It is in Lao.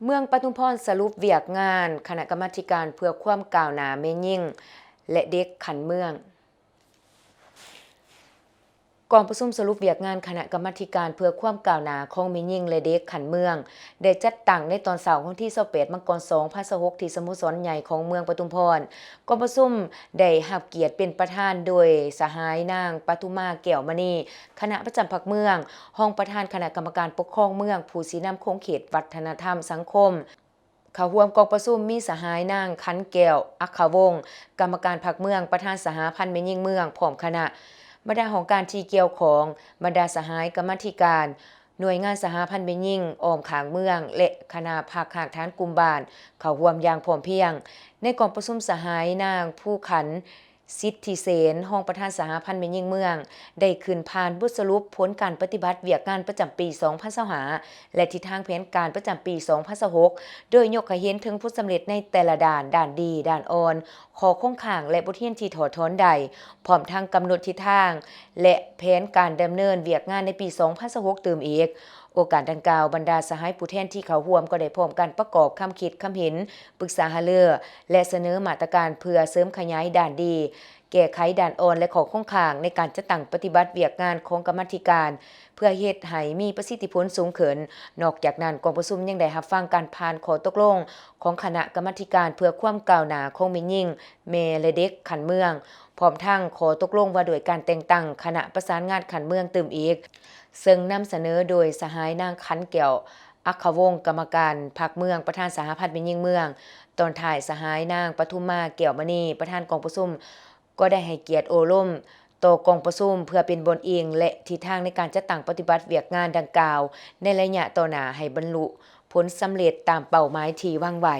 ເມືອງປະທຸມພອນສະຫຼຸບວຽກງານຄະນະກຳມາທິການເພື່ອຄວາມກ້າວໜ້າແມ່ຍິງ ແລະ ເດັກຂັ້ນເມືອງ. ກອງປະຊຸມສະຫຼຸບວຽກງານຄະນະກຳມາທິການເພື່ອຄວາມກ້າວໜ້າຂອງແມ່ຍິງ ແລະ ເດັກຂັ້ນເມືອງ ໄດ້ຈັດຕັ້ງໃນຕອນເຊົ້າວັນທີຊາວແປດ ມັງກອນ ສອງພັນຊາວຫົກ ທີ່ສະໂມສອນໃຫຍ່ຂອງເມືອງປະທຸມພອນ. ກອງປະຊຸມໄດ້ຮັບກຽດເປັນປະທານໂດຍສະຫາຍນາງປະທຸມາ ແກ້ວມະນີ ຄະນະປະຈຳພັກເມືອງ, ຮອງປະທານຄະນະກຳມະການປົກຄອງເມືອງ, ຜູ້ຊີ້ນຳຂົງເຂດວັດທະນະທຳສັງຄົມ. ເຂົ້າຮ່ວມກອງປະຊຸມມີສະຫາຍນາງ ຂັນແກ້ວ ອັກຂະວົງ ກຳມະການພັກເມືອງ, ປະທານສະຫະພັນແມ່ຍິງເມືອງ ພ້ອມຄະນະ, ບັນດາຫ້ອງການທີ່ກ່ຽວຂ້ອງ, ບັນດາສະຫາຍກຳມາທິການ, ໜ່ວຍງານສະຫະພັນແມ່ຍິງອ້ອມຂ້າງເມືອງ ແລະ ຄະນະພັກຮາກຖານກຸ່ມບ້ານ ເຂົ້າຮ່ວມຢ່າງພ້ອມພຽງ. ໃນກອງປະຊຸມ, ສະຫາຍນາງ ພູຂັນ ສິດທິເສນ ຮອງປະທານສະຫະພັນແມ່ຍິງເມືອງ ໄດ້ຂຶ້ນຜ່ານບົດສະຫຼຸບຜົນການປະຕິບັດວຽກງານປະຈຳປີສອງພັນຊາວຫ້າ ແລະ ທິດທາງແຜນການປະຈຳປີສອງພັນຊາວຫົກ ໂດຍຍົກໃຫ້ເຫັນເຖິງຜົນສຳເລັດໃນແຕ່ລະດ້ານ, ດ້ານດີ, ດ້ານອ່ອນ, ຂໍ້ຄົງຄ້າງ ແລະ ບົດຮຽນທີ່ຖອດຖອນໄດ້, ພ້ອມທັງກຳນົດທິດທາງ ແລະ ແຜນການດຳເນີນວຽກງານໃນປີສອງພັນຊາວຫົກຕື່ມອີກ. ໂອກາດດັ່ງກ່າວ, ບັນດາສະຫາຍຜູ້ແທນທີ່ເຂົ້າຮ່ວມກໍໄດ້ພ້ອມກັນປະກອບຄຳຄິດຄຳເຫັນ, ປຶກສາຫາລື ແລະ ສະເໜີມາດຕະການເພື່ອເສີມຂະຫຍາຍດ້ານດີ, ແກ້ໄຂດ້ານອ່ອນ ແລະ ຂໍ້ຄົງຄ້າງໃນການຈັດຕັ້ງປະຕິບັດວຽກງານຂອງກຳມາທິການ ເພື່ອເຮັດໃຫ້ມີປະສິດທິຜົນສູງຂຶ້ນ. ນອກຈາກນັ້ນ, ກອງປະຊຸມຍັງໄດ້ຮັບຟັງການຜ່ານຂໍ້ຕົກລົງຂອງຄະນະກຳມາທິການເພື່ອຄວາມກ້າວໜ້າຂອງແມ່ຍິງ, ແມ່ ແລະ ເດັກຂັ້ນເມືອງ, ພ້ອມທັງຂໍ້ຕົກລົງວ່າດ້ວຍການແຕ່ງຕັ້ງຄະນະປະສານງານຂັ້ນເມືອງຕື່ມອີກ, ເຊິ່ງນຳສະເໜີໂດຍສະຫາຍນາງ ຂັນແກ້ວ ອັກຂະວົງ ກຳມະການພັກເມືອງ, ປະທານສະຫະພັນແມ່ຍິງເມືອງ. ຕອນທ້າຍ, ສະຫາຍນາງ ປະທຸມມາ ແກ້ວມະນີ ປະທານກອງປະຊຸມ ກໍໄດ້ໃຫ້ກຽດໂອ້ລົມຕໍ່ກອງປະຊຸມ ເພື່ອເປັນບ່ອນອີງ ແລະ ທິດທາງໃນການຈັດຕັ້ງປະຕິບັດວຽກງານດັ່ງກ່າວໃນໄລຍະຕໍ່ໜ້າ ໃຫ້ບັນລຸຜົນສຳເລັດຕາມເປົ້າໝາຍທີ່ວາງໄວ້.